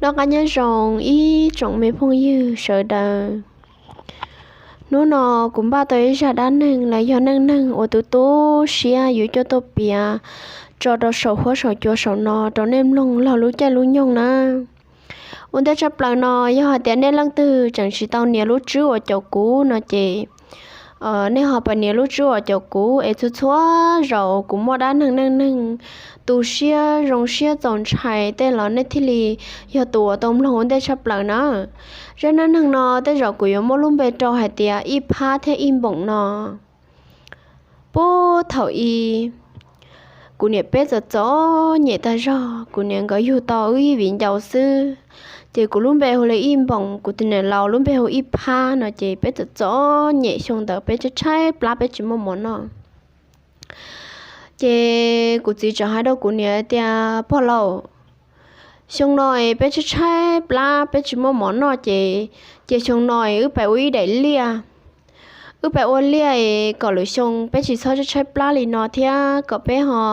Noj qab nyob zoo ib tsoom me phooj ywg sawv daws. Hnub no kuv npaj tau ib zaj dab neeg los yog neej neeg uas tu tu siab yuav coj tuaj piav tso rau saum huab saum cua saum no rau nej mloog laug lub caij lub nyoog na. Ua ntej tshaj plaws no, yog hais tias nej leej twg tseem tsis tau nias lub tswb uas caum kuv no ces nej ho pab nias lub tswb uas caum kuv es txhua txhua zaus kuv muaj dab neeg neej neeg tu siab zoo siab txaus ntshai tej los nej thiaj li yog tus uas tau mloog ua ntej tshaj plaws na. Zaj neej neeg no tej zaum kuv yuav muab lub npe rau hais tias Ib Phab thiab Ib Npoom no. Puag thaum ub, kuv niam peb txom txom nyem tag zog, kuv niam nkawd yug tau wb ib viv ncaus xwb. Ces kuv lub npe hu li Ib Npoom, kuv tus niam laus lub npe hu Ib Phab no ces peb txom txom nyem, xyoo ntawd peb tshaib tshaib plab peb tsis muaj mov noj. Ces kuv txiv txawm hais rau kuv niam tias, Pog laus, xyoo no peb tshaib tshaib plab peb tsis muaj mov noj ces, ces xyoo no wb pab ua ib daim liaj. Wb pab ua liaj kom lwm xyoo peb tsis txhob tshaib tshaib plab li no thiab kom peb ho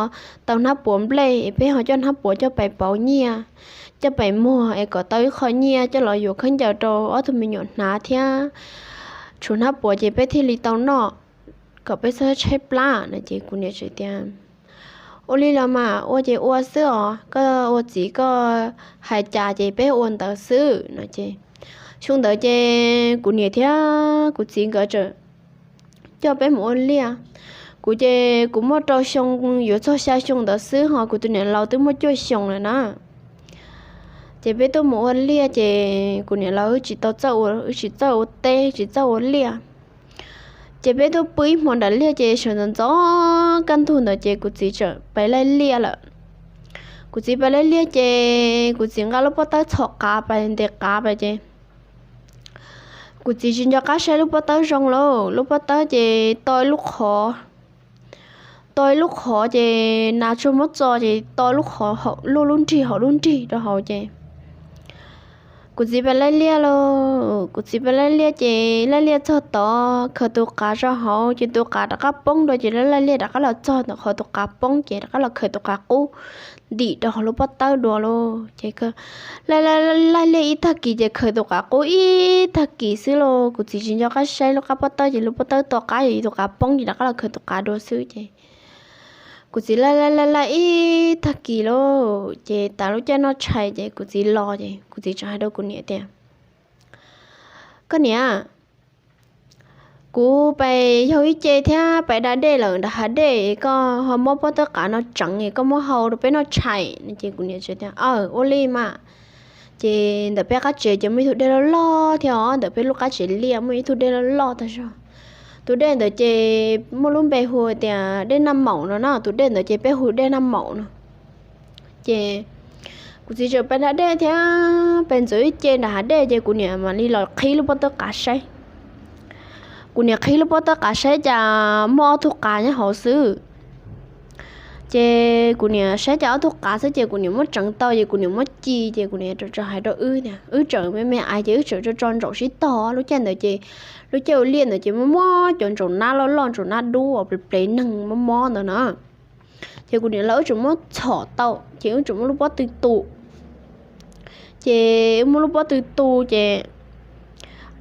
tau hnab puav nplej es peb ho coj hnab puav coj pais pauv nyiaj, coj pais muag es kom tau ib qho nyiaj coj los yuav khaub ncaws rau ob tug me nyuam hnav thiab tshuav hnab puav ces peb thiaj li tau noj, kom peb txhob tshaib plab no. Ces kuv niam txawm tias, Ua li los mas, ua ces ua xwb os, koj ua txiv koj hais cas ces peb ua ntawd xwb no. Ces xyoo ntawd ces kuv niam thiab kuv txiv nkawd txawm coj peb mus ua liaj. Kuv ces kuv muaj rau xyoo, yuav txog xya xyoo ntawd xwb, ho kuv tus niam laus twb muaj cuaj xyoo lawm na. Ces peb tuaj mus ua liaj ces kuv niam laus wb tsis tau txawj ua, wb tsis txawj ua teb tsis txawj ua liaj. Ces peb tuaj pw ib hmo nram liaj ces sawv ntxov ntxov kaj ntug ntawd ces kuv txiv txawm pais laij liaj lawm. Kuv txiv pais laij liaj ces kuv txiv nqa lub pob tawb txhom qav pais ntes qav pais ces kuv txiv tsis nco qab saib lub pob tawb zoo lauj, lub pob tawb ces to ib lub qhov, to ib lub qhov ces nas tsuag muab txo ces to lub qhov, luaj lub nrig hauv lub nrig rau hauv ces kuv txiv pais laij liaj lauj, kuv txiv pais laij liaj ces laij liaj txog tod khaws tus qav rau hauv ces tus qav rov qab poob dua ces laij liaj rov qab los txog ntawm qhov tus qav poob ces rov qab los khaws tus qav qub ntim rau hauv lub pob tawb dua lauj. Ces laij liaj ib tag kis ces khaws tus qav qub ib tag kis xwb lauj, kuv txiv tsis nco qab saib lub qab pob tawb ces lub pob tawb to qab yog tus qav poob ces rov qab los khaws tus qav dua xwb ces kuv txiv laij laij laij laij ib tag kis lauj ces tas lub caij noj tshais ces kuv txiv los ces kuv txiv txawm hais rau kuv niam tias, Koj niam, kuv pais yug ib ce thiab pais da dej lawm nram hav dej, koj ho muab pob tawb qav no tseev es koj muab hau rau peb noj tshais no. Ces kuv niam txawm tias, Aw, ua li mas. Ces ntawm peb qab tsev ces muaj ib tug dej loj loj thiab os, ntawm peb lub qab tsev liaj muaj ib tug dej loj loj tag zog. Tus dej ntawd ces muaj lub npe hu tias dej Naj Maum no na, tus dej ntawd ces peb hu dej Naj Maum no. Ces kuv txiv txawm pais da dej thiab pais ntxuav ib ce nram hav dej ces kuv niam mam li los qhib lub pob tawb qav saib. Kuv niam qhib lub pob tawb qav saib cas muaj ob tug qav nyob hauv xwb. Ces kuv niam saib cas ob tug qav xwb ces kuv niam muab tseev tau ces kuv niam muab ci ces kuv niam txawm hais rau wb tias, wb tseem me me ais ces wb tseem tso tso ntsaum sib tog, lub caij ntawd ces lub caij ua liaj ntawd ces muaj muab cov ntsaum nab loj loj ntsaum nab dub uas plev plev neeg mob mob ntawd na. Ces kuv niam laus wb tseem muab txhom tau ces wb tseem muab lub pob tw tu. Ces wb muab lub pob tw tu ces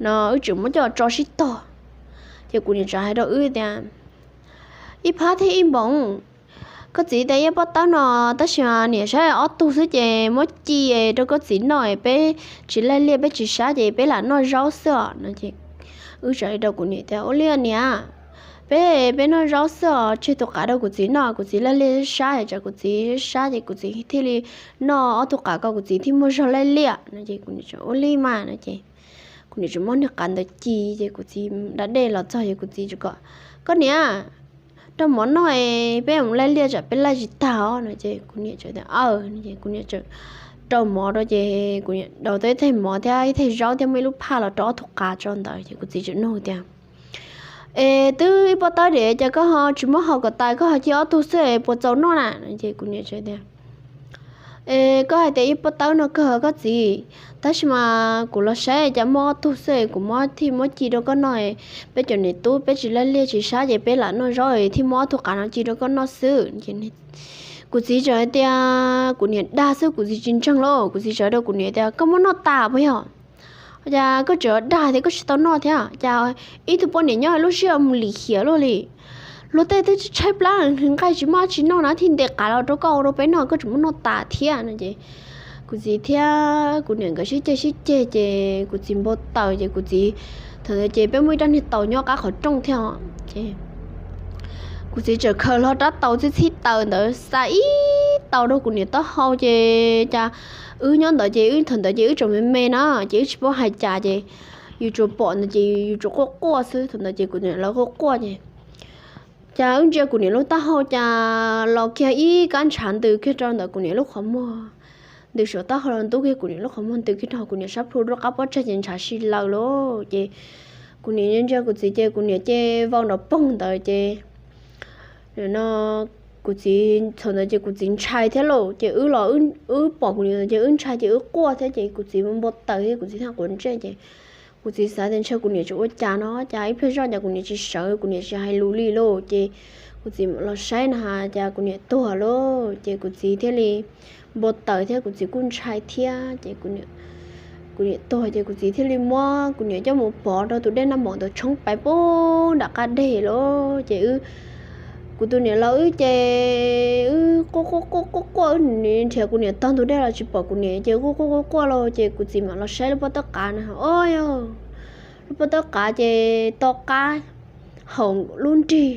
no wb tseem muab coj tso sib tog. Ces kuv niam txawm hais rau wb tias, Ib Phab thiab Ib Npoom, koj txiv tias ib pob tawb no, tab sis niam saib ob tug xwb ces muab ci rau koj txiv noj, peb tsis laij liaj peb tsis sab ces peb lam noj zaub xwb os no. Wb txawm hais rau kuv niam tias, Ua li niam, peb, peb noj zaub xwb os, tseg tus qav rau kuv txiv noj, kuv txiv laij liaj sab es tsam kuv txiv sab ces kuv txiv thiaj li noj ob tug qav ko kuv txiv thiaj muaj zog laij liaj no. Ces kuv niam txawm, Ua li mas no ces kuv niam txawm muab niag qav ntawd ci ces kuv txiv da dej los txog ces kuv txiv txawm kom, Koj niam, rau mov noj es peb mus laij liaj tsam peb laij tsis tag os no. Ces kuv niam txawm tias, Aw. Kuv niam txawm rau mov rau ces kuv niam daus tau ib teg mov thiab ib teg zaub thiab muaj ib lub phaj los rau ob tug qav tso ntawd ces kuv txiv txawm nug tias, Es twb ib pob tawb diam ces koj ho tsis muab hau kom tas, koj ho ci ob tug xwb es puas txaus noj na? Ces kuv niam txawm tias, Es koj hais tias ib pob tawb no kawg koj txiv, tab sis mas kuv los saib cas muaj ob tug xwb es kuv muab, thiaj muab ci rau koj noj. Peb cov niam tub peb tsis laij liaj tsis sab ces peb lam noj zaub es thiaj muab ob tug qav no ci rau koj noj xwb. Kuv txiv txawm hais tias, kuv niam dag xwb, kuv txiv tsis ntseeg lauj. Kuv txiv txawm hais rau kuv niam tias, koj muab noj tas puas yog? Cas koj tseem dag tias koj tsis tau noj thiab? Cas ib tug poj niam nyob lub sij hawm mus lim hiam luaj li, luag tej twb tshaib plab nqaij tsis muaj dab tsi noj na thiaj ntes qav los rau koj ua rau peb noj, koj tseem muab noj tas thiab no ces kuv txiv thiab kuv niam nkawd sib ceg sib ceg ces kuv txiv npau taws ces kuv txiv, thaum ntawd ces peb muaj ib rab niag taus nyob qab qhov rooj thiab os ces kuv txiv txawm khaws hlo rab taus txhib txhib taws ntawd xa ib taus rau kuv niam taub hau ces cas wb nyob ntawd ces wb thaum ntawd ces wb tseem me me na ces wb tsis paub hais cas ces yus tsuas pom ntawd ces yus tsuas quaj quaj xwb. Thaum ntawd ces kuv niam lawv quaj quaj ces cas wb ntsia kuv niam lub taub hau cas los kiag ib kab ntshav ntws kiag rau ntawm kuv niam lub qhov muag, ntws saum taub hau los ntub kiag kuv niam lub qhov muag ntws kiag rau kuv niam sab plhu rau qab pob tsaig ces ntshav si laws lauj. Ces kuv niam ntsia kuv txiv ces kuv niam ces vau nrov poog ntawd ces no kuv txiv thaum ntawd ces kuv txiv ntshai thiab lauj ces wb los wb pom kuv niam ces wb ntshai ces wb quaj thiab ces kuv txiv npau taws thiab kuv txiv thiaj quav ntsej ces kuv txiv xav tias ntshe kuv niam tsis ua cas no cas ib pliag zoj cas kuv niam tsis sawv kuv niam tsis hais lus li lauj ces kuv txiv los saib na cas kuv niam tuag lauj ces kuv txiv thiaj li npau taws thiab kuv txiv kuj ntshai thiab ces kuv niam tuag ces kuv txiv thiaj li muab kuv niam coj mus pov rau tus dej Naj Maum ntawd tshoob pais puag nram qab deg lauj ces kuv tus niam laus wb ces wb quaj quaj quaj quaj quaj wb nrhiav kuv niam tog ntug dej los tsis pom kuv niam ces quaj quaj quaj quaj lauj ces kuv txiv mam los saib lub pob tawb qav na o, lub pob tawb qav ces to qab haum lub nrig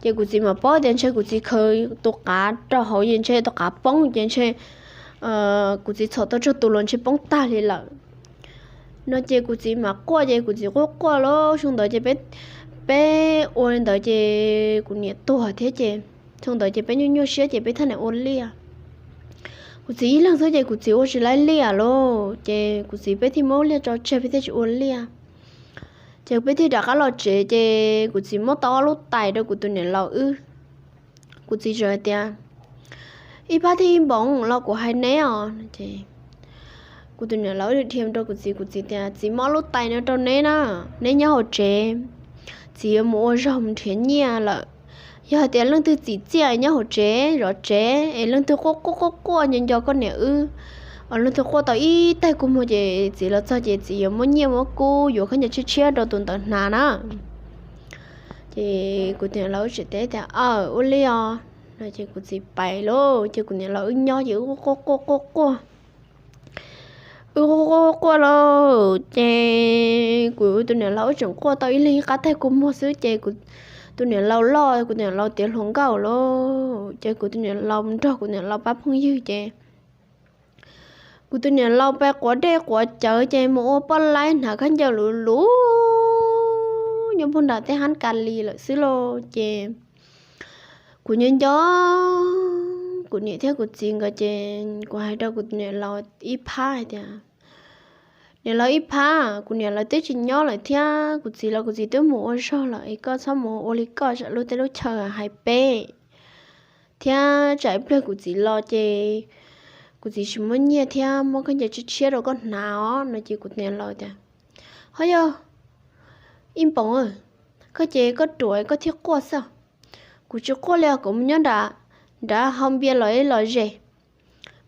ces kuv txiv mam paub tias ntshe kuv txiv khaws tus qav rau hauv ces ntshe tus qav poob ces ntshe kuv txawm txhom tau tsawg tus los ntshe poob tag li lawm no ces kuv txiv mam quaj ces kuv txiv quaj quaj lauj xyoo ntawd ces peb ua li ntawd ces kuv niam tuag thiab ces xyoo ntawd ces peb nyuaj nyuaj siab ces peb thiaj nim ua liaj. Kuv txiv ib leeg xwb ces kuv txiv ua tsis laib liaj lauj ces kuv txiv peb thiaj muab liaj tso tseg peb thiaj tsis ua liaj ces peb thiaj rov qab los tsev ces kuv txiv muab tau ob lub tais rau kuv tus niam laus wb. Kuv txiv txawm hais tias, ib phab thiab ib npoos los kuv hais neb os. Kuv tus niam laus wb dhia rau kuv txiv, kuv txiv tias txiv muab ob lub tais no rau neb na, neb nyob hauv tsev, txiv yuav mus ua zog mus nrhiav nyiaj lawm. Yog hais tias leej twg txim txiaj nyob hauv tsev zov tsev es leej twg quaj quaj quaj quaj nco nco koj niam wb, leej twg quaj tau ib taig kua muag ces txiv los txog ces txiv yuav muab nyiaj muab kub yuav khaub ncaws tshiab tshiab rau tus ntawd hnav na. Ces kuv tus niam laus wb tseem teb tias, aw, ua li os no ces kuv txiv pais lauj. Ces kuv niam laus wb nyob ces wb quaj quaj quaj quaj, wb quaj quaj quaj lauj. Ces kuv tus niam laus wb tseem quaj tau ib leeg ib qab taig kua muag xwb ces kuv tus niam laus loj, kuv tus niam laus tiav hluas nkauj lauj. Ces kuv tus niam laus nrog kuv niam laus pab phooj ywg ces kuv tus niam laus pais quav dej quav cawv ces mus ua poj laib hnav khaub ncaws luv luv nyob puag nram tej hab Ka Lis lawm xwb lauj. Ces kuv nyob nco kuv niam thiab kuv txiv nkawd ces kuv hais rau kuv tus niam laus ib phab hais tias, niam laus ib phab, kuv niam lawv twb tsis nyob lawm thiab kuv txiv los kuv txiv twb mus ua zog lawm es koj txhob mus ua li koj tsam lub teb lub chaw hais peb thiab tsam ib pliag kuv txiv los ces kuv txiv tsis muaj nyiaj thiab muab khaub ncaws tshiab tshiab rau koj hnav os no ces kuv tus niam laus tias, ho yog ib npoos, koj ces koj ruam koj thiaj quaj xwb, kuv tsis quaj li os, kuv mus nyob nram, nrad hau npias los los zes,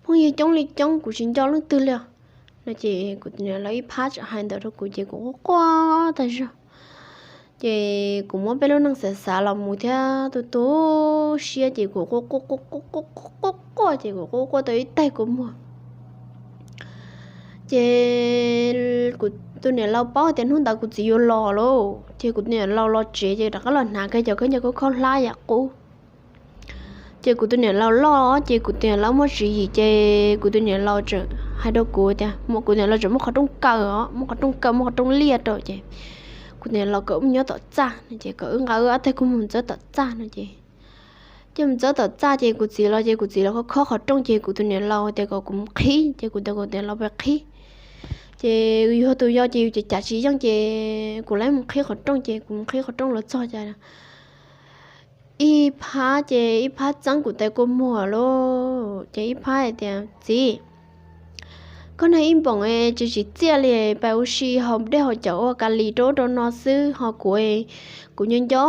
phooj ywg coob li coob kuv tsis nco leej twg li os no ces kuv tus niam laus ib phab tseem hais ntawd rau kuv ces kuv quaj quaj tag zog. Ces kuv muab peb lub neej xav xav los mus thiab tu tu siab ces kuv quaj quaj quaj quaj quaj quaj quaj ces kuv quaj quaj tau ib taig kua muag. Ces kuv tus niam laus paub tias hnub ntawd kuv txiv yuav los lauj, ces kuv tus niam laus los tsev ces rov qab los hnav kiag cov khaub ncaws khaub khaub hlab yam qub. Ces kuv tus niam laus loj ces kuv tus niam laus muaj tswv yim ces kuv tus niam laus tseem hais rau kuv tias, kuv tus niam laus tseem muab qhov rooj kaw os, muab qhov rooj kaw muab qhov rooj liaj rau ces kuv tus niam laus kom wb mus nyob tom txaj no ces kom wb nqa wb ob taig kua muag mus txawb tom txaj no ces, ces mus txawb tom txaj ces kuv txiv los ces kuv txiv los khob khob qhov rooj ces kuv tus niam laus tias kom kuv mus qhib ces kuv tias kuv tus niam laus pais qhib. Ces yus yog tus yau ces yus ces cav tsis yeej ces kuv laib mus qhib qhov rooj ces kuv mus qhib qhov rooj los txog ces ib phab ces ib phab txeeb kuv tais kua muag lauj ces ib phab hais tias, txiv, Koj neeg ib npoom es tsis tsim txiaj li, pais ua si haus dej haus cawv ua ka lis rau ub rau no xwb ho kuv, kuv nyob nco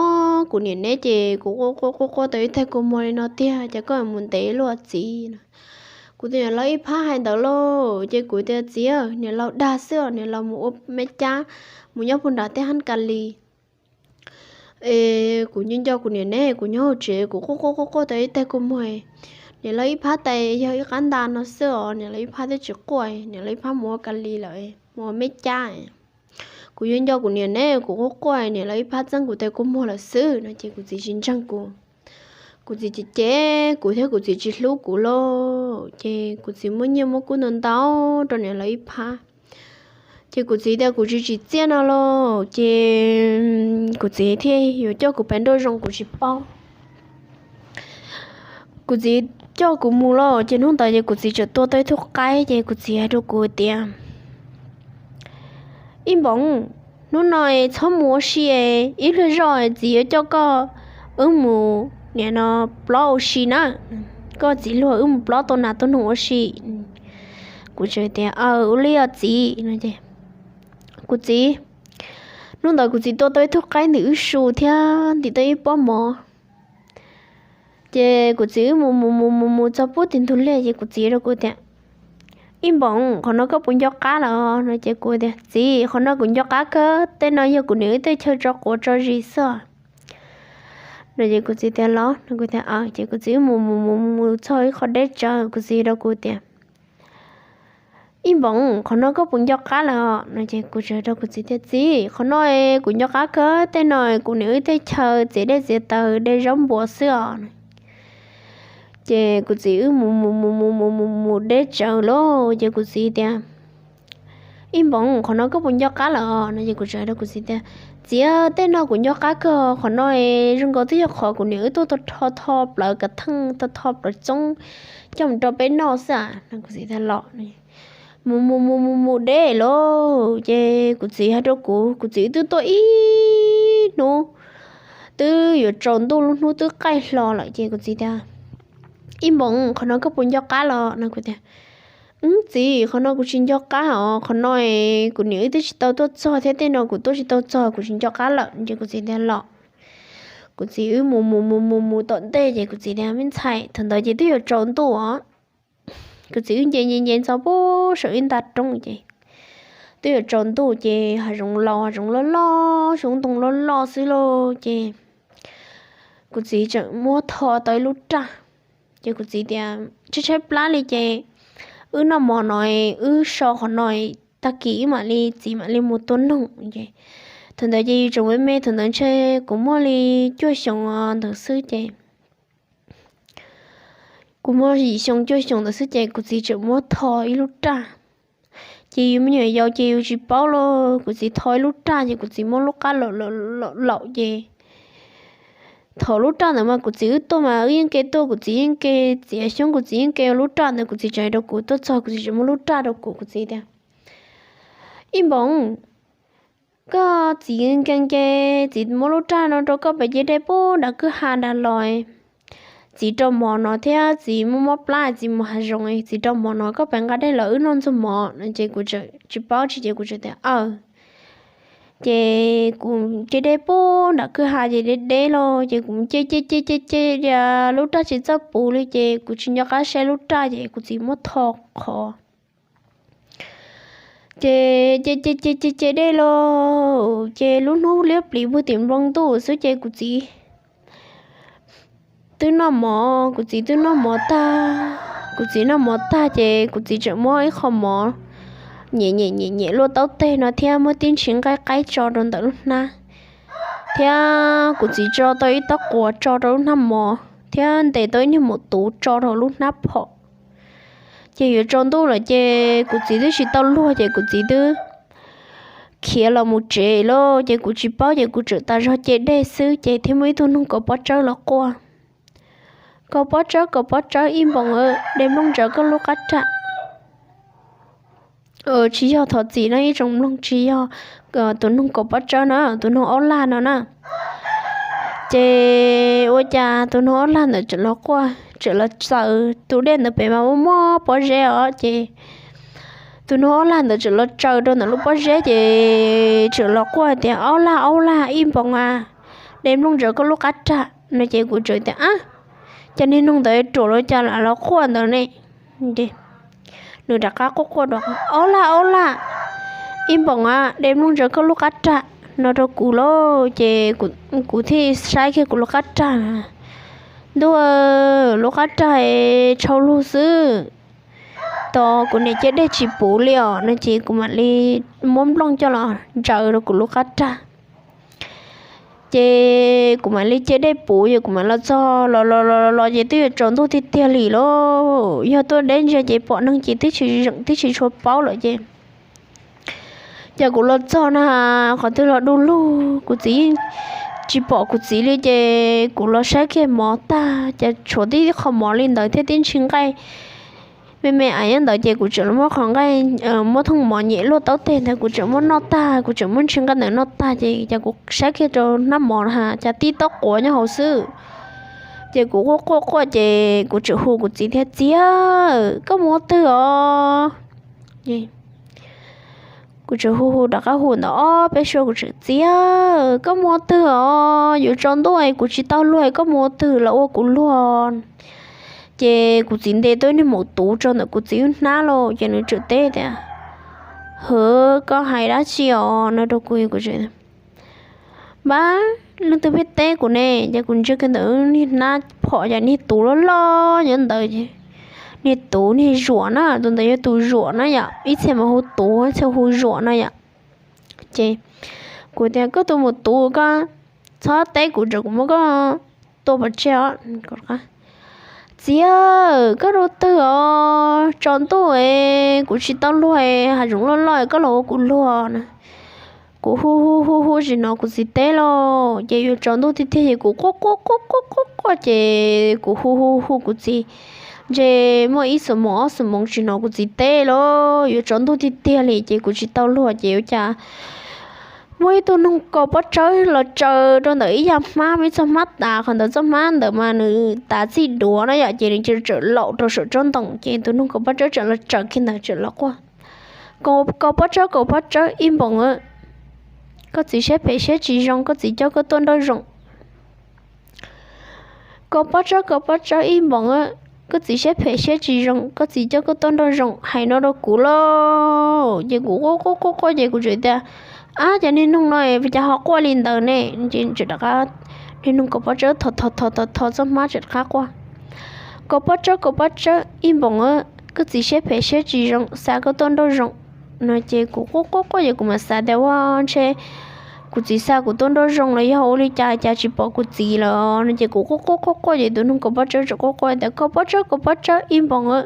kuv niam neb ces kuv quaj quaj quaj quaj tau ib tag kua muag li no tiag, ces koj mus ntev luaj txiv no. Kuv tus niam laus ib phab hais ntawd lauj, ces kuv tias txiv, niam laus dag xwb os, niam laus mus ua me cab, mus nyob puag nram tej hab ka lis. Es kuv nco nco kuv niam neb, kuv nyob hauv tsev kuv quaj quaj quaj quaj tau ib tag kua muag. Niam laus ib phab tais yog ib qab nta no xwb os, niam laus ib phab twb tsis quaj, niam laus ib phab mus ua ka lis lawm, mus ua me cab. Kuv nco nco kuv niam neb, kuv quaj quaj, niam laus ib phab txeeb kuv tais kua muag lawm xwb no ces kuv txiv tsis ntseeg kuv. Kuv txiv cem cem kuv thiab kuv txiv tsis hlub kuv lauj, ces kuv txiv muab nyiaj muab kub ntau ntau rau niam laus ib phab. Ces kuv txiv tias kuv tsis tsim txiaj no lauj, ces kuv txiv thiaj yuav coj kuv pais nrauj zoo kuv tsis paub. Kuv txiv coj kuv mus lauj, ces hnub ntawd ces kuv txiv tseem tua tau ib tug qaib, ces kuv txiv hais rau kuv tias, ib npoov, hnub no txhob mus ua si, ib pliag zoj txiv yuav coj koj wb mus niam no plob ua si na, koj txiv luag wb mus plob tau nas tau noog ua si. Kuv tseem tias, aw, ua li os txiv no. Kuv txiv, hnub ntawd kuv txiv tua tau ib tug qaib ntawm wb su thiab ntim tau ib pob mov. Ces kuv txiv wb mus mus mus mus mus txog pub tim ntug liaj ces kuv txiv rau kuv tias, ib npoov, qhov no koj puas nco qab lawm no? Ces kuv tias, txiv, qhov no kuv nco qab kawg, tej no yog kuv niam wb tej chaw tso quav tso zis xwb no. Ces kuv txiv tias, los no? Kuv tias, aw. Ces kuv txiv wb mus mus mus mus txog ib qho deb tsawv, kuv txiv rau kuv tias, ib npoov, qhov no koj puas nco qab lawm no? Ces kuv tseem rau kuv txiv tias, txiv, qhov no kuv nco qab kawg, tej no kuv niam wb tej chaw txiav dej txiav taws de zaub npua xwb os. Ces kuv txiv wb mus mus mus mus mus mus mus deb tsawv lauj, ces kuv txiv tias, ib npoov, qhov no koj puas nco qab lawm no? Ces kuv tseem rau kuv txiv tias, txiv, tej no kuv nco qab kawg, qhov no zoo nkaus twb yog qhov kuv niam wb tuaj tho tho plawv kav theej tho tho plawv txoob coj mus rau peb noj xwb. Kuv txiv tias, los. Mus mus mus mus mus deb lauj, ces kuv txiv hais rau kuv, kuv txiv wb twb tuaj ib hnub, twb yuav tsaus ntuj, lub hnub twb qaij hlo lawm, ces kuv txiv tias, ib npoov, qhov no koj puas nco qab los no? Kuv tias, txiv, qhov no kuv tsis nco qab os, qhov no kuv niam wb twb tsis tau tuaj txog thiab tej no kuv tuaj tsis tau txog, kuv tsis nco qab lawm. Ces kuv txiv tias, los. Kuv txiv wb mus mus mus mus mus tom ntej ces kuv txiv tias, me ntxhais, thaum ntawd ces twb yuav tsaus ntuj os. Kuv txiv wb nce nce nce txog pub saum ib nta roob ces twb yuav tsaus ntuj ces hav zoov laus, hav zoov loj loj, xyoob ntoo loj loj xwb lauj. Ces kuv txiv tseem muab tho tau ib lub raj, ces kuv txiv tias, tshaib tshaib plab li ces wb noj mov no, wb so qhov no, tag kis wb mam li, txiv mam li mus tua noog. Thaum ntawd ces yus tseem me me, thaum ntawd ntshe kuv muaj li cuaj xyoos ntawd xwb ces kuv muaj yim xyoo cuaj xyoos ntawd xwb ces kuv txiv tseem muab tho ib lub raj. Ces yus me nyuam yaus ces yus tsis paub lauj, kuv txiv tho ib lub raj ces kuv txiv muab lub qab laum laum ces thaum lub raj ntawd mas kuv txiv wb tuaj mas wb yeej ke tuaj, kuv txiv yeej ke txiav xyoob, kuv txiv yeej ke ua lub raj ntawd, kuv txiv tseem hais rau kuv, tuaj txog kuv txiv tseem muab lub raj rau kuv, kuv txiv tias, ib npoov, koj txiv nkees ces txiv muab lub raj no rau koj pem cia dej pub nram kwj ha nram los. Txiv rau mov no thiab txiv muaj mob plab txiv mus hav zoov, txiv rau mov no koj pem nqa dej los wb noj ntxuag mov no. Ces kuv tseem tsis paub tsi ces kuv tseem tias aw. Ces kuv cia dej pub nram kwj ha ces deb deb los ces kuv cia cia cia cia cia lub raj tsis txawj puv li ces kuv tsis nco qab saib lub raj ces kuv txiv muab tho qhov ces ces ces ces ces dej los ces lub hnub liab pliv puag tim npoo ntuj xwb ces kuv txiv twb noj mov, kuv txiv twb noj mov tag. Kuv txiv noj mov tag ces kuv txiv tseem muab ib qho mov nyem nyem nyem nyem luaj taub teg no thiab muab tib ntshis nqaij qaib tso rau ntawm lub hnab, thiab kuv txiv tso tau ib tab quas tso rau lub hnab mov thiab ntes tau ib niag maum tuv tso rau lub hnab phom. Ces yuav tsaus ntuj lawm ces kuv txiv twb tsis tau luag ces kuv txiv twb khiav los mus tsev lawm ces kuv tsis paub ces kuv tseem tas zog ce dej xwb ces thiaj muaj ib tug noog kaus pob tsawb los quaj. Kaus pob tsawb, kaus pob tsawb, ib npoov de nplooj ntsaws koj lub qab raj. Tsis yog, thov txim no ib tsoom mloog, tsis yog tus noog kaus pob tsawb na, tus noog aub lag no na. Ces ua cas tus noog aub lag ntawd tseem los quaj, tseem los txaws tus dej ntawd pem mas muaj muaj pob zeb os ces tus noog ob lag ntawd txawm los tsaws rau ntawm lub pob zeb ces txawm los quaj tias, Ob lag, ob lag, ib npoos a, de nplooj ntsaws koj lub qab rag. No ces kuv txawm tias, Ab, cas niag noog ntawd ruam li cas lam los quaj ntawd ne? Nws rov qab quaj quaj, Ob lag, ob lag, ib npoos a, de nplooj ntsaws koj lub qab rag. No rau kuv lauj, ces kuv thiaj saib kiag kuv lub qab rag. Ntuj, lub qab rag tshau lug xwb. Tos kuv niam cia dej tsis puv li os, no ces kuv mam li muab nplooj coj los ntsaws rau kuv lub qab rag. Ces kuv mam li cia dej puv, yog kuv mam los txog los los los los ces twb yuav tsaus ntuj tiag tiag li lauj. Yog tuaj deb ntsia ces pom neeg ces twb tsis zeem twb tsis tshua paub lawm ces. Ces kuv los txog na, qhov twg los du lug, kuv txiv yeej tsis pom kuv txiv li ces kuv los saib kiag mov tag ces tshuav tib qho mov li ntawd thiab tib ntshis nqaij me me ais nyob ntawd ces kuv txawm los muab qhov nqaij, muab thooj mov nyem luaj taub teg ntawd kuv txawm muab noj tag, kuv txawm muab ntshis nqaij ntawd noj tag ces, ces kuv saib kiag rau hnab mov na cas tib taub quav nyob hauv xwb. Ces kuv quaj quaj quaj ces kuv txawm hu kuv txiv tias, Txiv, koj mus ua twg os? Kuv txawm hu hu rov qab hu ntawm ob peb suab, kuv txawm, Txiv, koj mus ua twg os? Yuav tsaus ntuj kuv tsis tau luag, koj mus ua twg los ua kuv luag? Ces kuv txiv ntes tau niag maum tuv rau ntawm kuv txiv lub hnab lauj, ces nws txawm teb tias, Hwv, koj hais dab tsi os? No rau kuv, kuv txawm, Npab, leej twg pheej teb kuv ne? Ces kuv ntsia kiag ntawm niag hnab phom ces niag tuv loj loj nyob ntawd, niag tuv niag zuam na, tus ntawd yog tus zuam na yom, ib txhia mas hu tuv, ib txhia hu zuam na yom. Ces kuv tias, Koj tus maum tuv, koj txhob teb kuv, kuv muab koj tua pov tseg os. Txiv, koj ua twg os? Tsaus ntuj es kuv tsis tau luag, hav zoov loj loj koj los ua kuv luag na. Kuv hu hu hu hu tsis hnov kuv txiv teb lauj, ces yuav tsaus ntuj tiag tiag ces kuv quaj quaj quaj quaj quaj quaj ces kuv hu hu hu kuv txiv ntshe muaj ib xuab moos ob xuab moos tsis hnov kuv txiv teb lauj, yuav tsaus ntuj tiag tiag li ces kuv tsis tau luag ces ua cas muaj ib tug noog kaus pob tsawb los tsaws rau ntawm ib yav hmab, muaj ib txoj hmab tas, qhov ntawd txoj hmab ntawd mas nws tav txij duav na yom, ces nws cia li txawm laum rau saum tsob ntoo ces tus noog kaus pob tsawb txawm los tsaws kiag ntawd txawm los quaj, Kaus pob tsawb, kaus pob tsawb ib npoos, koj txiv siab phem siab tsis zoo, koj txiv coj koj tuaj nrauj zoo. Kaus pob tsawb, kaus pob tsawb ib npoos, koj txiv siab phem siab tsis zoo, koj txiv coj koj tuaj nrauj zoo, hais no rau kuv lauj. Ces kuv quaj quaj quaj quaj ces kuv txawm tias, Ab, cas niag noog no cas ho quaj li ntawd ne? Ces txawm rov qab, niag noog kaus pob tsawb tho tho tho tho tho txoj hmab txawm rov qab quaj, Kaus pob tsawb, kaus pob tsawb ib npoos, koj txiv siab phem siab tsis zoo, xa koj tuaj nrauj zoo. No ces kuv quaj quaj quaj ces kuv mam xav tias ua ntshe kuv txiv xa kuv tuaj nrauj zoo los yog ua li cas cas tsis pom kuv txiv lawm no ces kuv quaj quaj quaj quaj ces tus noog kaus pob tsawb txawm quaj quaj tias, Kaus pob tsawb, kaus pob tsawb ib npoos,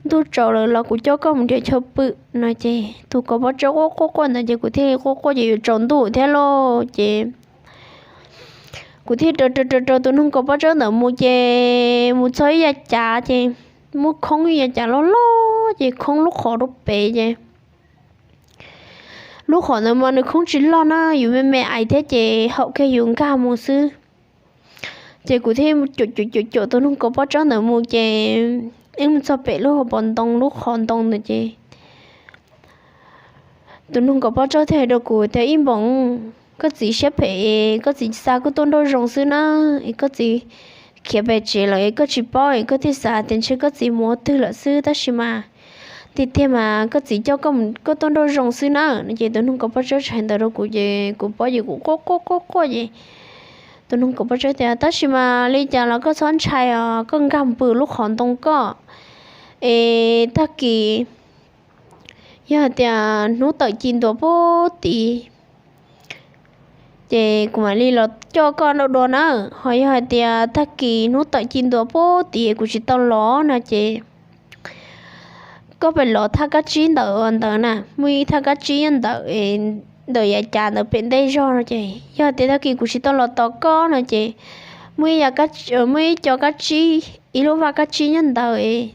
ntuj tsaus lawm los kuv coj koj mus nrhiav chaw pw. No ces tus kaus pob tsawb quaj quaj quaj ntawd ces kuv thiaj li quaj quaj ces yuav tsaus ntuj thiab lauj ces kuv thiaj raws raws raws tus noog kaus pob tsawb ntawd mus ces mus txog ib yav cav ces muaj khoob ib yav cav loj loj ces khoob lub qhov rau pem ces lub qhov ntawd mas nws khoob tsis loj na, yus me me ais thiab ces haum kiag yus nkag mus xwb. Ces kuv thiaj caum caum caum tus noog kaus pob tsawb ntawd mus ces wb mus txog pem lub hauv paus ntoo lub qhov ntoo ntawd ces tus noog kaus pob tsawb thiaj hais rau kuv tias, Ib npoos, koj txiv siab phem es koj txiv xa koj tuaj nrauj zoo xwb na, es koj txiv khiav pem tsev lawm es koj tsis paub es koj thiaj xav tias ntshe koj txiv mus ua twg lawm xwb, tab sis mas tiag tiag mas koj txiv coj koj tuaj nrauj zoo xwb na. No ces tus noog kaus pob tsawb txawm hais ntawd rau kuv ces kuv paub ces kuv quaj quaj quaj quaj ces tus noog kaus pob tsawb tias, Tab sis mas li cas los koj txhob ntshai os, koj nkag pw lub qhov ntoo koj es tag kis yog hais tias hnub tawm ci ntua puag tid ces kuv mam li los coj koj nrauj dua na. Ho yog hais tias tag kis hnub tawm ci ntua puag tid kuv tsis tau los no ces koj pem los thaj kab tsib ntawm ntawd na, muaj ib thaj kab tsib nyob ntawm, ntawm yav cav ntawd pem ntej zog no ces yog tias tag kis kuv tsis tau los tos koj no ces muaj ib, muaj ib co kab tsib, ib lub vaj kab tsib nyob ntawd es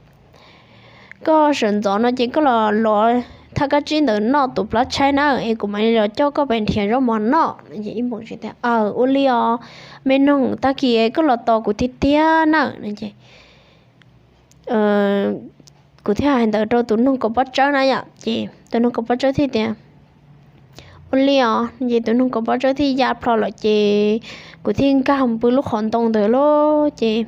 koj sawv ntxov no ces koj los los thaj kab tsib ntawd noj tus plab tshaib na es kuv mam li los coj koj pem nrhiav zaub mov noj. Ces ib npoos txawm tias, Aw, ua li os me noog, tag kis koj los tos kuv tiag tiag na. No ces kuv thiaj hais ntawd rau tus noog kaum pob tsawb na yom, ces tus noog kaum pob tsawb thiaj tias, ua li os. Ces tus noog kaum pob tsawb thiaj ya plho lawm ces kuv thiaj nkag mus pw lub qhov ntoo ntawd lauj. Ces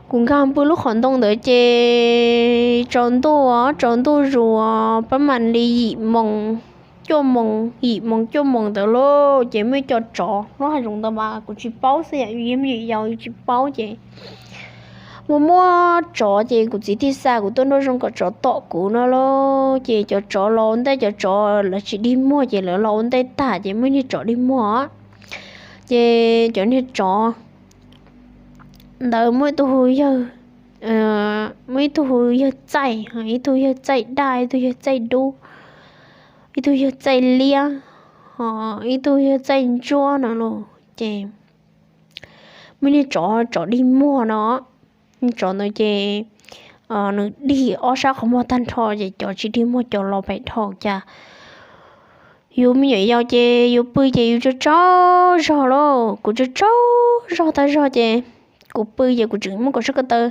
kuv nkag mus pw lub qhov ntoo ntawd ces tsaus ntuj, tsaus ntuj zus, pab mam li yim moos, cuaj moos, yim moos cuaj moos ntawd lauj. Ces muaj ib co tsov, lub hav zoov ntawd mas kuv tsis paub xwb, yog me nyuam yaus tsis paub ces muaj muaj tsov ces kuv txiv thiaj xa kuv tuaj nruab zoo kom tsov tom kuv no lauj. Ces cov tsov los ua ntej, cov tsov lawv tsis dig muag ces lawv los ua ntej tag ces muaj niag tsov dig muag. Ces cov niag tsov ntawd muaj ib tug hu yawg, muaj ib tug hu yawg txaij, ib tug yawg txaij daj, ib tug yawg txaij dub, ib tug yawg txaij liab, ib tug yawg txaij ntsuab no los. Ces muaj niag tsov, tsov dig muag no, tsov ntawd ces nws dig ob sab qhov muag tag nrho ces cov tsis dig muag cov los pem dhau. Cas yus me nyuam yaus ces yus pw ces yus tsaug tsaug zog lauj, kuv tsaug tsaug zog tag zog ces kuv pw ces kuv tseem muab kuv sab ko taw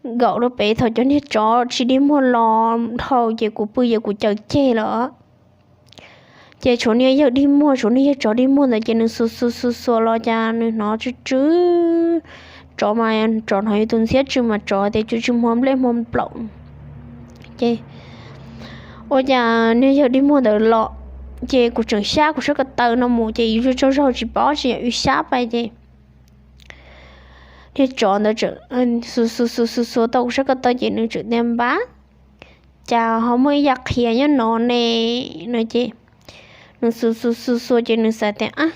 nkaum rau pem thaum cov niag tsov tsis dig muag los dhau ces kuv pw ces kuv caws ceg lawm. Ces tshuav niag yawg dig muag, tshuav niag yawg tsov dig muag ntawd ces nws xuas xuas xuas xuas los cas nws hnov tsw tsw, tsov mas tsov hnov yus tus ntxhiab tsw mas tsov tias tsw tsw hmo nplej hmo nplaum. Ces ua cas niag yawg dig muag ntawd los, ces kuv tseem xyab kuv sab ko taw no mus ces yus tsaug tsaug zog tsis paub tsis yog yus xyab pais ces niag tsov ntawd tseem xuas xuas xuas xuas xuas tau kuv sab ko taw ces nws tseem tias npab, cas ho muaj ib yam qhia nyob no ne no ces nws xuas xuas xuas xuas ces nws xav tias, ab,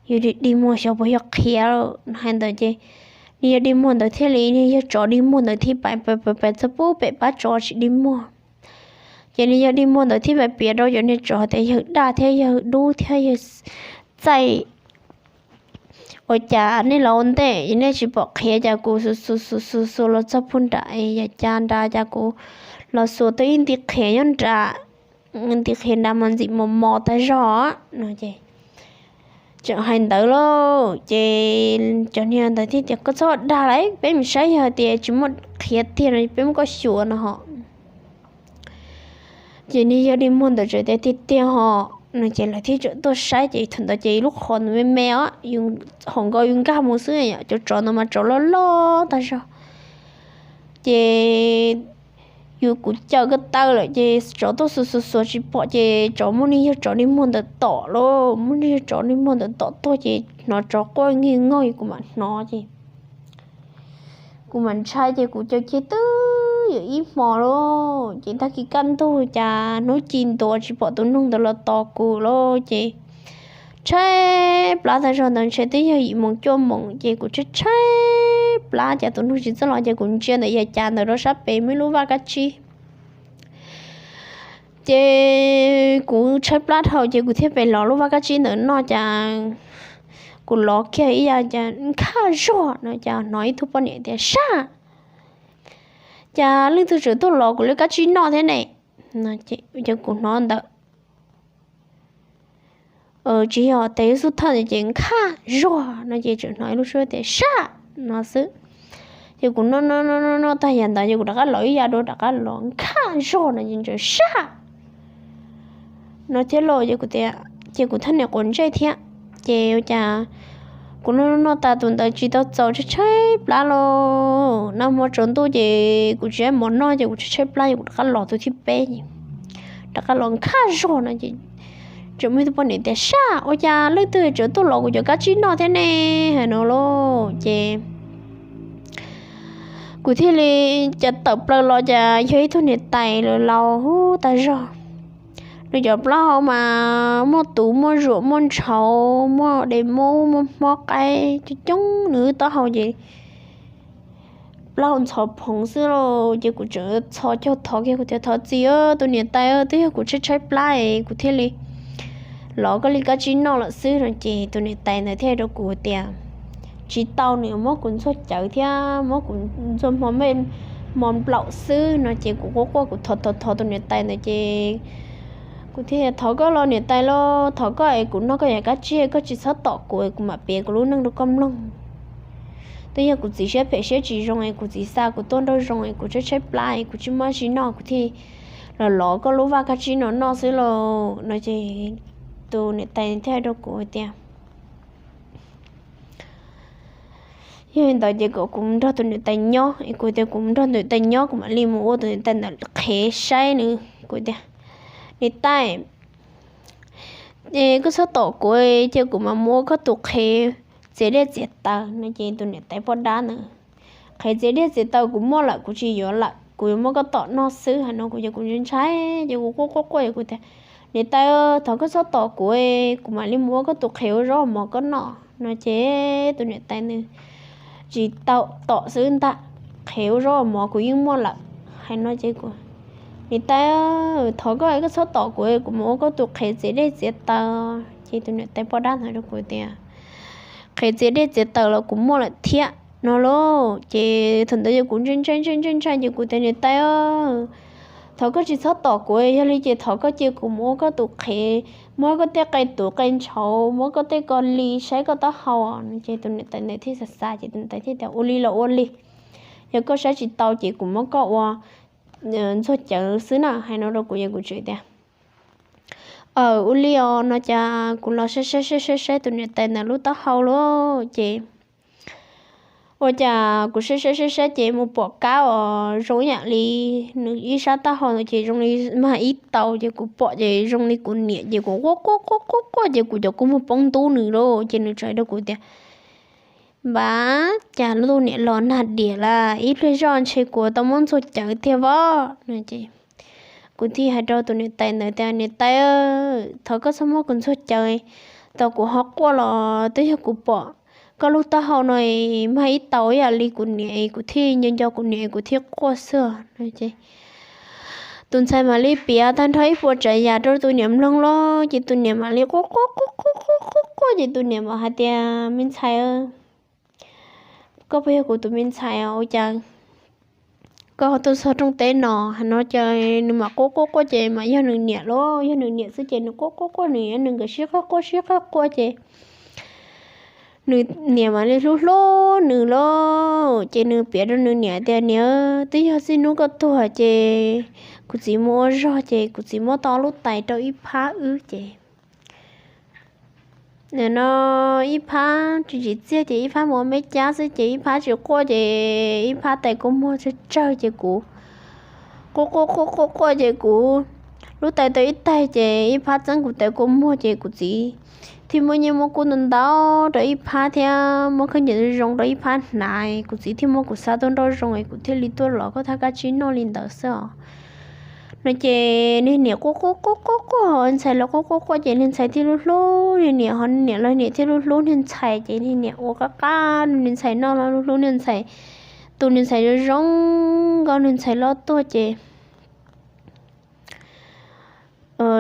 yus dig dig muag xyov puas yog qhia. Nws hais ntawd ces niag yawg dig muag ntawd thiaj li, niag yawg tsov dig muag ntawd thiaj pais pais pais txog pub pem pab tsov tsis dig muag. Ces niag yawg dig muag ntawd thiaj pais piav rau cov niag tsov tias yawg daj thiab yawg dub thiab yawg txaij, ua cas nej los ua ntej nej tsis pom qhia, cas kuv xuas xuas xuas xuas xuas los txog puag nram yam cas nrad cas kuv los xuas tau ib nti qhia nyob nrad, nti qhia nrad mas ntxim mos mos tag zog no ces tseem hais ntawd lauj. Ces cov niag ntawd thiaj tias koj txhob dag lawm, peb mus saib yog tias tsis muaj qhia tiag no peb muab koj xyuas no ho. Ces niag yawg dig muag ntawd tseem tias tiag tiag ho no ces lawv thiaj tseem tuaj saib ces thaum ntawd ces lub qhov ntawd me me os, hauv nkaus yus nkag mus xwb, cov tsov ntawd mas tsov loj loj tag zog. Ces yus kuv caws ko taw lawm ces tsov tuaj xuas xuas xuas tsis pom ces tsov muab niag yawg tsov dig muag ntawd tom lauj, muab niag yawg tsov dig muag ntawd tom tuag ces hnov tsov quaj nkig nkaug kuv mam hnov ces kuv mam ntshai ces kuv caws ceg twb yog ib hmo lauj. Ces tag kis kaj ntug cas hnub ci ntua tsis pom tus noog ntawd los tos kuv lauj. Ces tshaib plab tag zog ntawd ntshe twb yog yim moos cuaj moos ces kuv tshaib tshaib plab cas tus noog tsis txawj los ces kuv ntsia ntawm yam cas ntawm rau sab pem muaj ib lub vaj kab tsib. Ces kuv tshaib plab dhau ces kuv thiaj pem los lub vaj kab tsib ntawd noj cas kuv los kiag ib yam cas nkhaj zuag no cas hnov ib tug poj niam tias sab, cas leej twg tseem tuaj los kuv lub kab tsib noj thiab ne. Ces kuv hnov ntawd tsis yog tes xub thawj ces nkhaj zuag no ces tseem hnov ib lub suab tias sab no xwb. Ces kuv noj noj noj noj tag yam ntawd ces kuv rov qab los ib yam dua rov qab los nkhaj zuag no ces tseem sab no thiab lauj. Ces kuv thiaj niam quav ntsej thiab. Ces ua cas kuv noj noj tas tus ntawd tsis tau txaus tshaib tshaib plab lauj, nag hmo tsaus ntuj ces kuv tsis muaj mov noj ces kuv tshaib tshaib plab ces kuv rov qab los tus thib peb ces rov qab los nkhaj zuag no ces tseem muaj ib tug poj niam tias sab, ua cas leej twg tseem tuaj los kuv cov kab tsib noj thiab ne, hais no lauj. Ces kuv thiaj li cas tawm plaws los cas yog ib tug niam tais laus laus tag zog. Nws cov plaub hau mas muaj tus muaj zuam muaj ntshauv muaj de mub muaj hmob qaib coob coob, nws wb taub hau ces plaub hau ntxhov phoov xwb lauj. Ces kuv tseem txhos caug thov kiag kuv tias thov txim tus niam tais, twb yog kuv tshaib tshaib plab es kuv thiaj li los koj li kab tsib noj lawm xwb no. Ces tus niam tais ntawd thiaj hais rau kuv tias tsis tau, nws muab kuv ntxuag cawv thiab muab kuv ntxuag hmo nplaum xwb no. Ces kuv quaj quaj kuv thov thov thov tus niam tais ntawd ces kuv thiaj thov koj los niam tais lauj, thov koj es kuv noj koj yam kab tsib, koj tsis txhob tom kuv es kuv mam piav kuv lub neej rau koj mloog. twb yog kuv txiv siab phem siab tsis zoo es kuv txiv xa kuv tuaj nrog zoo es kuv tshaib tshaib plab es kuv tsis muaj tsi noj kuv thiaj los lov koj lub vaj kab tsib no noj xwb lauj no ces tus niam tais thiaj hais rau kuv hais tias yog li ntawd ces kom kuv nrog tus niam tais nyob es kuv tias kuv nrog tus niam tais nyob kuv mam li mus ua tus niam tais ntawd qhev saib nws. Kuv tias niam tais, koj txhob tom kuv, ces kuv mam mus ua koj tus qhev txiav dej txiav taws no ces tus niam tais poj dab ntawd, qhev txiav dej txiav taws kuv muaj lawm kuv tsis yuav lawm kuv yuav muab koj tom noj xwb hais no kuv ces kuv ntshai ntshai ces kuv quaj quaj quaj es kuv tias niam tais, thov koj txhob tom kuv, kuv mam li mus ua koj tus qhev ua zaub mov koj noj no ces tus niam tais nws tsis tau tom xwb ntag, qhev ua zaub mov kuv yeej muaj lawm hais no ces kuv niam tais, thov koj koj txhob tom kuv, kuv mus ua koj tus qhev txiav dej txiav taws ces tus niam tais poj dab ntawd rau kuv tias qhev txiav dej txiav taws los kuv muaj lawm thiab no lauj ces thaum ntawd yog kuv ntshai ntshai ntshai ntshai ntshai ces kuv tias niam tais, thov koj tsis txhob tom kuv, yog li ces thov koj cia kuv mus ua koj tus qhev, muab koj tej qe tuv qe ntshauv, muab koj tej ko li saib koj taub hau no ces tus niam tais ntawd thiaj xav xav ces tus niam tais thiaj tias ua li los ua li, yog koj saib tsis tau ces kuv muab koj ua ntxuag cawv xwb na hais no rau kuv ces kuv tseem tias aw ua li os no ces kuv los saib saib saib saib saib tus niam tais ntawd lub taub hau lauj ces ua cas kuv saib saib saib saib ces mus pom kab uas zoo ib yam li nws ib sab taub hau ntawd ces zoo li mag ib tau ces kuv pom ces zoo li kuv niam ces kuv quaj quaj quaj quaj quaj ces kuv cov kua muag poob ntub nws lauj ces nws tseem hais rau kuv tias npav cas lub niam los nag diam lawm ib pliag zoj ntshe kuv tau muab ntxuag cawv tiag vov no ces kuv thiaj hais rau tus niam tais ntawd tias niam tais, thov koj txhob muab kuv ntxuag cawv, tau kuv ho quaj los twb yog kuv pom koj lub taub hau no mag ib tau ib yam li kuv niam es kuv thiaj nco nco kuv niam es kuv thiaj quaj xwb no ces tus ntxhais mam li piav tag nrho ib puas tsav yam rau tus niam mloog lauj ces tus niam mam li quaj quaj quaj quaj quaj quaj ces tus niam mam hais tias me ntxhais, koj puas yog kuv tus me ntxhais ua cas koj tuaj txog rooj teb no hais no ces nws mam quaj quaj quaj ces mam yog nws niam lauj, yog nws niam xwb ces nws quaj quaj quaj nws nws nkawd sib qawg quaj sib qawg quaj ces nws niam mam li hlub hlub nws lauj ces nws piav rau nws niam tias niam, twb yog txij hnub koj tuag ces kuv txiv mus ua zog ces kuv txiv muab tau lub tais rau ib phab wb ces nim no ib phab tsis tsim txiaj ces ib phab mus ua me cab xwb ces ib phab tsis quaj ces ib phab tais kua muag tsawg tsawg ces kuv quaj quaj quaj quaj quaj ces kuv lub tais tau ib taig ces ib phab txeeb kuv tais kua muag ces kuv txiv thiaj muab nyiaj muab kub ntau ntau rau ib phab thiab muab khaub ncaws zoo zoo rau ib phab hnav, kuv txiv thiaj muab kuv xa tuaj nrog zoo es kuv thiaj li tuaj los koj thaj kab tsib noj li ntawd xwb os no ces niag niam quaj quaj quaj quaj quaj ntxhais los quaj quaj quaj ces niag ntxhais thiaj hlub hlub niag niam ho niam los niam thiaj hlub hlub niag ntxhais ces niag niam ua qab qab niag ntxhais noj los hlub hlub niag ntxhais, tu niag ntxhais zoo zoo nkauj niag ntxhais loj tuaj ces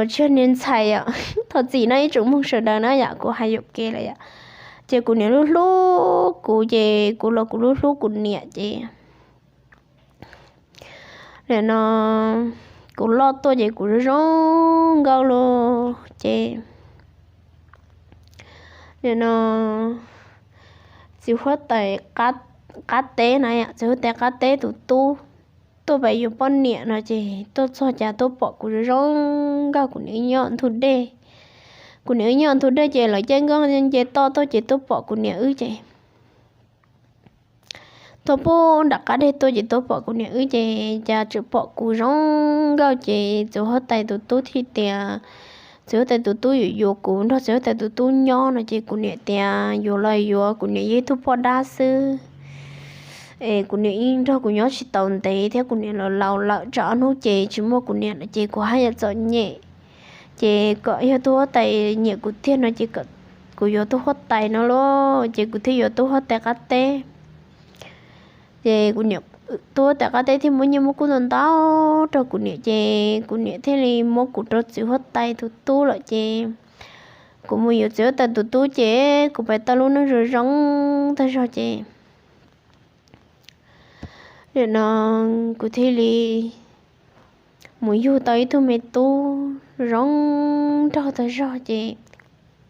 tsis yog niag ntxhais yom, thov txim no ib tsoom mloog sawv daws na yom, kuv hais yuam kev lawm yom. Ces kuv niam hlub hlub kuv ces kuv los kuv hlub hlub kuv niam ces nim no kuv loj tuaj ces kuv zoo zoo nkauj lauj ces nim no txiv huab tais qab teb na, txiv huab tais qab teb tus tub tuaj pem yuav poj niam no ces tuaj txog cas tuaj pom kuv zoo zoo nkauj, kuv niam wb nyob ntug dej. Kuv niam wb nyob ntug dej ces lawv caij nkoj nce toj tuaj ces tuaj pom kuv niam wb ces tuaj pub nram qab dej tuaj ces tuaj pom kuv niam wb ces cas tseem pom kuv zoo nkauj ces txiv huab tais tus tub thiaj tias, txiv huab tais tus tub yuav yuav kuv nrog txiv huab tais tus tub nyob no ces kuv niam tias yuav los yuav, kuv niam yog ib tug poj dab xwb es kuv niam yeej nrog kuv nyob tsis tau ntev thiab kuv niam los laus lawm, tsam ob hnub ces tsis muaj kuv niam lawm ces kuv haj yam txom nyem. Ces kom yog tub huab tais nyiam kuv tiag no ces kuv yuav tub huab tais no lauj, ces kuv thiaj yuav tub huab tais qab teb. Ces kuv niam, tub huab tais qab teb thiaj muab nyiaj muab kub ntau ntau rau kuv niam ces kuv niam thiaj li muab kuv rau txiv huab tais tus tub lawm ces kuv mus yuav txiv huab tais tus tub ces kuv pais tau lub neej zoo zoo tag zog ces nim no kuv thiaj li mus yug tau ib tug me tub zoo nraug tag zog ces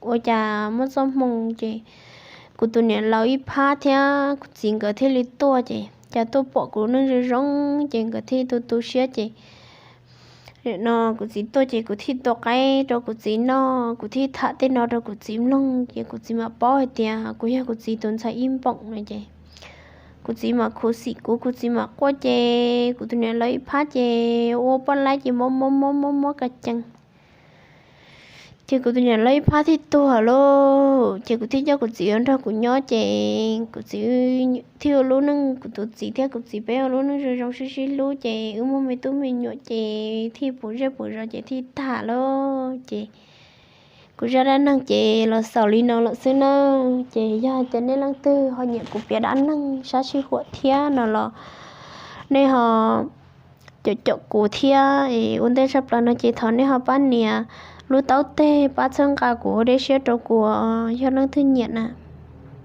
ua cas muaj txoj hmoo ces kuv tus niam laus ib phab thiab kuv txiv nkawd thiaj li tuaj ces cas tuaj pom kuv neej zoo zoo ces nkawd thiaj tu tu siab ces no kuv txiv tuaj ces kuv thiaj tua qaib rau kuv txiv noj, kuv thiaj tham tej no rau kuv txiv mloog ces kuv txiv mam paub hais tias kuv yog kuv txiv tus ntxhais ib npoom no ces kuv txiv mam khuv xim kuv, kuv txiv mam quaj ces kuv tus niam laus ib phab ces ua poj laib ces mob mob mob mob mob ka cees. Ces kuv tus niam laus ib phab thiaj tuag lauj, ces kuv thiaj coj kuv txiv yuav nrog kuv nyob ces kuv txiv thiaj ua lub neej, kuv tus txiv thiab kuv txiv peb ua lub neej zoo zoo sib sib hlub ces wb muaj me tub me nyuam ces thiaj puv zej puv zos ces thiaj tag lauj. Ces kuv zaj dab neeg ces los xaus li no lawm xwb nawb. Ces yog hais tias nej leej twg ho nyiam kuv piav dab neeg sab sij huam thiab no los nej ho caum caum kuv thiab es ua ntej tshaj plaws no ces thov nej ho pab nias lub taub teg pab txhawb nqa kuv ua dej siab rau kuv, yog leej twg nyiam na.